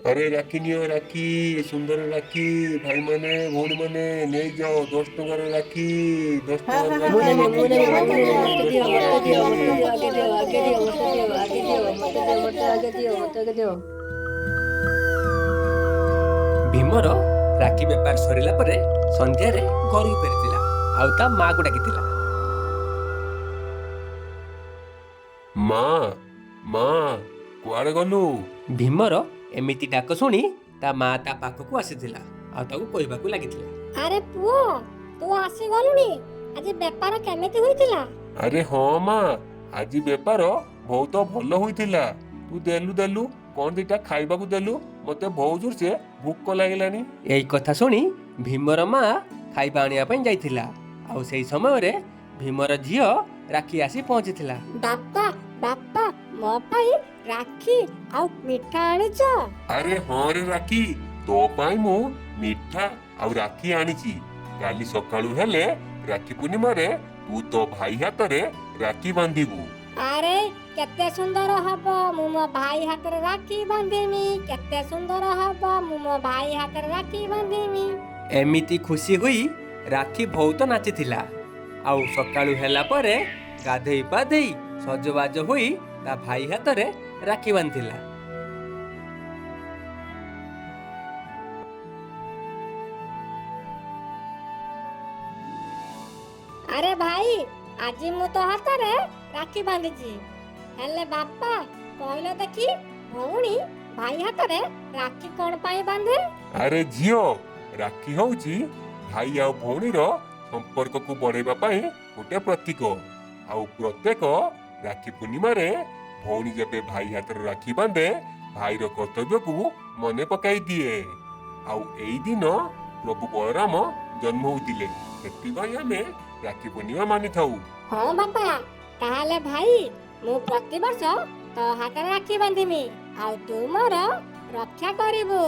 ଆରେ ରାକ୍ଷୀ ନିଅ ରାକ୍ଷୀ, ସୁନ୍ଦର ରାକ୍ଷୀ, ଭାଇମାନେ ଭଉଣୀମାନେ ନେଇଯାଅ, 10 ଟଙ୍କାର ରାକ୍ଷୀ, 10 ହଁ ଟଙ୍କାର ହଁ ରାକ୍ଷୀ। ହଁ, ମୁଁ ନେବି, ମତେ ମୁଁ ଦିଅ, ନେବି, ମତେ ମୁଁ ଦିଅ, ନେବି, ମତେ ମତେ ଦିଅ, ଦିଅ, ମତେ ମତେ ଦିଅ, ଦିଅ, ମତେ ମତେ ଦିଅ, ଦିଅ, ଆଗେ ଦିଅ, ଆଗେ ଦିଅ, ମତେ ଦିଅ, ଆଗେ ଦିଅ, ମତେ ଦିଅ, ମତେ ଆଗେ ଦିଅ, ମତେ ଆଗେ ଦିଅ। ଭୀମର ରାକ୍ଷୀ ବେପାର ସରିଲା ପରେ ସନ୍ଧ୍ୟାରେ ଘରକୁ ଫେରିଥିଲା ଆଉ ତା ମାକୁ ଡାକିଥିଲା। ମା, ମା, କୁଆଡେ ଗଲୁ? ଭୀମର ଏମିତି ଡାକ ଶୁଣି ତା ମା ତା ପାଖକୁ ଆସିଥିଲା ଆଉ ତାକୁ କହିବାକୁ ଲାଗିଥିଲା। ଆରେ ପୁଅ, ତୁ ଆସିଗଲୁଣି? ଆଜି ବେପାର କେମିତି ହୋଇଥିଲା? ଆରେ ହଁ ମା, ଆଜି ବେପାର ବହୁତ ଭଲ ହୋଇଥିଲା। ତୁ ଦେଲୁ ଦେଲୁ କଣ ଦିଟା ଖାଇବାକୁ ଦେଲୁ, ମତେ ବହୁତ ଜୋରସେ ଭୋକ ଲାଗିଲାଣି। ଏଇ କଥା ଶୁଣି ଭୀମର ମା ଖାଇବା ଆଣିବା ପାଇଁ ଯାଇଥିଲା ଆଉ ସେଇ ସମୟରେ ଭୀମର ଝିଅ ରାକ୍ଷୀ ଆସି ପହଞ୍ଚିଥିଲା। ବାପା, ବାପା, ମୋ ପାଇଁ ରାକ୍ଷୀ ଆଉ ମିଠା ଆଣିଛ? ଆରେ ହଁ ରେ ରାକ୍ଷୀ, ତୋ ପାଇଁ ମୁଁ ମିଠା ଆଉ ରାକ୍ଷୀ ଆଣିଛି। କାଲି ସକାଳୁ ହେଲେ ରାକ୍ଷୀ ପୂର୍ଣ୍ଣିମାରେ ତୁ ତୋ ଭାଇ ହାତରେ ରାକ୍ଷୀ ବାନ୍ଧିବୁ। ଆରେ କେତେ ସୁନ୍ଦର ହବ, ମୁଁ ମୋ ଭାଇ ହାତରେ ରାକ୍ଷୀ ବାନ୍ଧିମି। କେତେ ସୁନ୍ଦର ହବ, ମୁଁ ମୋ ଭାଇ ହାତରେ ରାକ୍ଷୀ ବାନ୍ଧିମି। ଏମିତି ଖୁସି ହୋଇ ରାକ୍ଷୀ ବହୁତ ନାଚିଥିଲା ଆଉ ସକାଳୁ ହେଲା ପରେ ଗାଧେଇ ପାଧେଇ ସଜବାଜ ହୋଇ ତା ଭାଇ ହାତରେ ରାକ୍ଷୀ ବାନ୍ଧିଥିଲା। ଆରେ ଭାଇ, ଆଜି ମୁଁ ତୋ ହାତରେ ରାକ୍ଷୀ ବାନ୍ଧିଛି। ହେଲେ ବାପା, କହିଲ ଦେଖି, ଭଉଣୀ ଭାଇ ହାତରେ ରାକ୍ଷୀ କଣ ପାଇଁ ବାନ୍ଧେ? ଆରେ ଝିଅ, ରାକ୍ଷୀ ହଉଛି ଭାଇ ଆଉ ଭଉଣୀର ସମ୍ପର୍କକୁ ବଢେଇବା ପାଇଁ ଗୋଟେ ପ୍ରତୀକ। ଆଉ ପ୍ରତ୍ୟେକ ରାକ୍ଷୀ ପୂର୍ଣ୍ଣିମାରେ ଭଉଣୀ ଯେବେ ଭାଇ ହାତରେ ରାକ୍ଷୀ ବାନ୍ଧେ, ଭାଇର କର୍ତ୍ତବ୍ୟକୁ ମନେ ପକାଇ ଦିଏ। ଆଉ ଏଇ ଦିନ ପ୍ରଭୁ ବଳରାମ ଜନ୍ମ ହୋଇଥିଲେ, ସେଥିପାଇଁ ଆମେ ରାକ୍ଷୀ ପୂର୍ଣ୍ଣିମା ମାନିଥାଉ। ହଁ ବାପା, ତାହେଲେ ଭାଇ ମୁଁ ପ୍ରତିବର୍ଷ ତୋ ହାତରେ ରାକ୍ଷୀ ବାନ୍ଧିମି ଆଉ ତୁ ମୋର ରକ୍ଷା କରିବୁ।